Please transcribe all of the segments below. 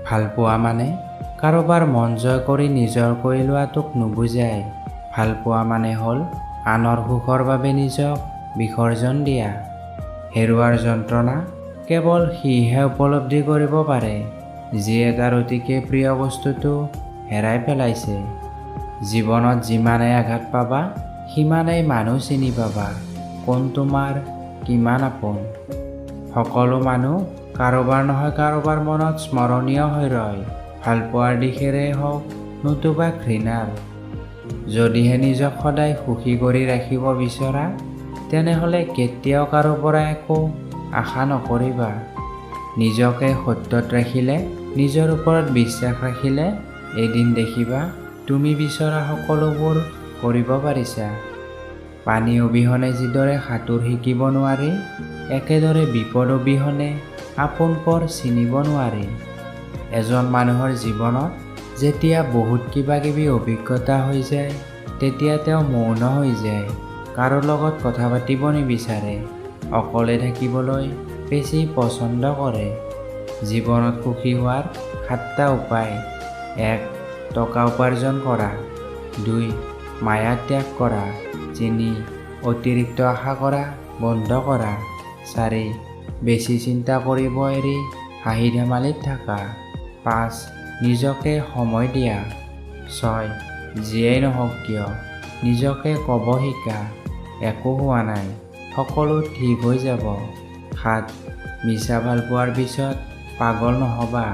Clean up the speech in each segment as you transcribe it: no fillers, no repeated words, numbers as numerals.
ভালপোৱা মানে কাৰোবাৰ মন জয় কৰি নিজৰ কৰি লোৱাটোক নুবুজায়। ভালপোৱা মানে হ'ল আনৰ সুখৰ বাবে নিজক বিসৰ্জন দিয়া। হেৰুৱাৰ যন্ত্ৰণা কেৱল সিহে উপলব্ধি কৰিব পাৰে যিয়ে তাৰ অতিকে প্ৰিয় বস্তুটো হেৰাই পেলাইছে। জীৱনত যিমানেই আঘাত পাবা সিমানেই মানুহ চিনি পাবা, কোন তোমাৰ কিমান আপোন। সকলো মানুহ কাৰোবাৰ নহয় কাৰোবাৰ মনত স্মৰণীয় হৈ ৰয়, ভালপোৱাৰ দিশেৰেই হওক নতুবা ঘৃণাৰ। যদিহে নিজক সদায় সুখী কৰি ৰাখিব বিচৰা, তেনেহ'লে কেতিয়াও কাৰো পৰা একো আশা নকৰিবা। নিজকে সত্যত ৰাখিলে, নিজৰ ওপৰত বিশ্বাস ৰাখিলে এদিন দেখিবা তুমি বিচৰা সকলোবোৰ কৰিব পাৰিছা। পানী অবিহনে যিদৰে সাঁতোৰ শিকিব নোৱাৰি, একেদৰে বিপদ অবিহনে আপোন পৰ চিনিব নোৱাৰি। এজন মানুহৰ জীৱনত যেতিয়া বহুত কিবা কিবি অভিজ্ঞতা হৈ যায়, তেতিয়া তেওঁ মৌন হৈ যায়, কাৰো লগত কথা পাতিব নিবিচাৰে, অকলে থাকিবলৈ বেছি পচন্দ কৰে। জীৱনত সুখী হোৱাৰ 7টা উপায়। 1. টকা উপাৰ্জন কৰা। 2. মায়া ত্যাগ কৰা। 3. অতিৰিক্ত আশা কৰা বন্ধ কৰা। 4. বেছি চিন্তা কৰিব এৰি হাঁহি ধেমালিত থাকা। 5. নিজকে সময় দিয়া। 6. যিয়েই নহওক কিয় নিজকে ক'ব শিকা, একো হোৱা নাই, সকলো ঠিক হৈ যাব। 7. মিছা ভালপোৱাৰ পিছত পাগল নহ'বা।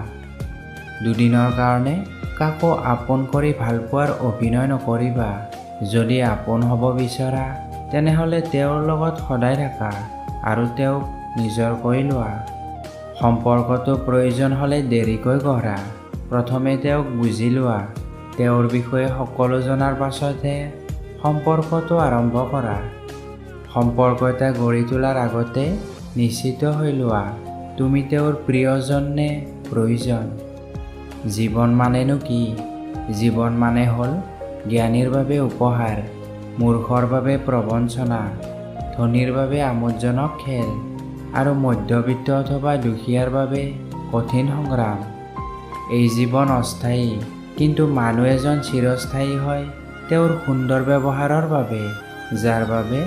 দুদিনৰ কাৰণে কাকো আপোন কৰি ভালপোৱাৰ অভিনয় নকৰিবা। যদি আপোন হ'ব বিচৰা, তেনেহ'লে তেওঁৰ লগত সদায় থাকা আৰু তেওঁক নিজৰ কৰি লোৱা। সম্পৰ্কটো প্ৰয়োজন হ'লে দেৰিকৈ গঢ়া, প্ৰথমে তেওঁক বুজি লোৱা, তেওঁৰ বিষয়ে সকলো জনাৰ পাছতহে সম্পৰ্কটো আৰম্ভ কৰা। সম্পৰ্ক এটা গঢ়ি তোলাৰ আগতে নিশ্চিত হৈ লোৱা তুমি তেওঁৰ প্ৰিয়জন নে প্ৰয়োজন। জীৱন মানেনো কি? জীৱন মানে হ'ল জ্ঞানীৰ বাবে উপহাৰ, মূৰ্খৰ বাবে প্ৰবঞ্চনা, ধনীৰ বাবে আমোদজনক খেল আৰু মধ্যবিত্ত অথবা দুখীয়াৰ বাবে কঠিন সংগ্ৰাম। এই জীৱন অস্থায়ী, কিন্তু মানুহ এজন চিৰস্থায়ী হয় তেওঁৰ সুন্দৰ ব্যৱহাৰৰ বাবে, যাৰ বাবে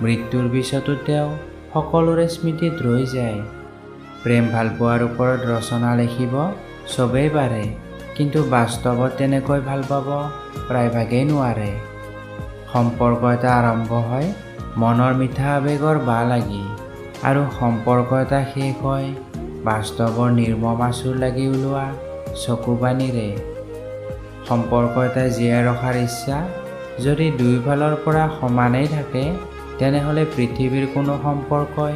মৃত্যুৰ পিছতো তেওঁ সকলোৰে স্মৃতিত ৰৈ যায়। প্ৰেম ভালপোৱাৰ ওপৰত ৰচনা লিখিব চবেই পাৰে, কিন্তু বাস্তৱত তেনেকৈ ভাল পাব প্ৰায়ভাগেই নোৱাৰে। সম্পৰ্ক এটা আৰম্ভ হয় মনৰ মিঠা আৱেগৰ বা লাগি, আৰু সম্পৰ্ক এটা শেষ হয় বাস্তৱৰ নিৰ্মম আঁচোৰ লাগি ওলোৱা চকুপানীৰে। সম্পৰ্ক এটা জীয়াই ৰখাৰ ইচ্ছা যদি দুয়োফালৰ পৰা সমানেই থাকে, তেনেহ'লে পৃথিৱীৰ কোনো সম্পৰ্কই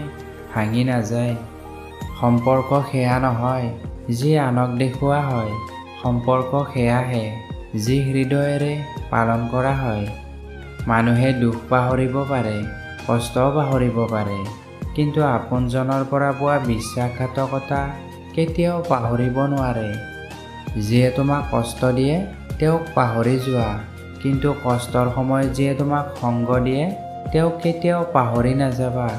ভাঙি নাযায়। সম্পৰ্ক সেয়া নহয় যি আনক দেখুওৱা হয়, সম্পৰ্ক সেয়াহে যি হৃদয়েৰে পালন কৰা হয়। মানুহে দুখ পাহৰিব পাৰে, কষ্টও পাহৰিব পাৰে, কিন্তু আপোনজনৰ পৰা পোৱা বিশ্বাসঘাতকতা কেতিয়াও পাহৰিব নোৱাৰে। যিয়ে তোমাক কষ্ট দিয়ে তেওঁক পাহৰি যোৱা, কিন্তু কষ্টৰ সময়ত যিয়ে তোমাক সংগ দিয়ে তেওঁক কেতিয়াও পাহৰি নাযাবা।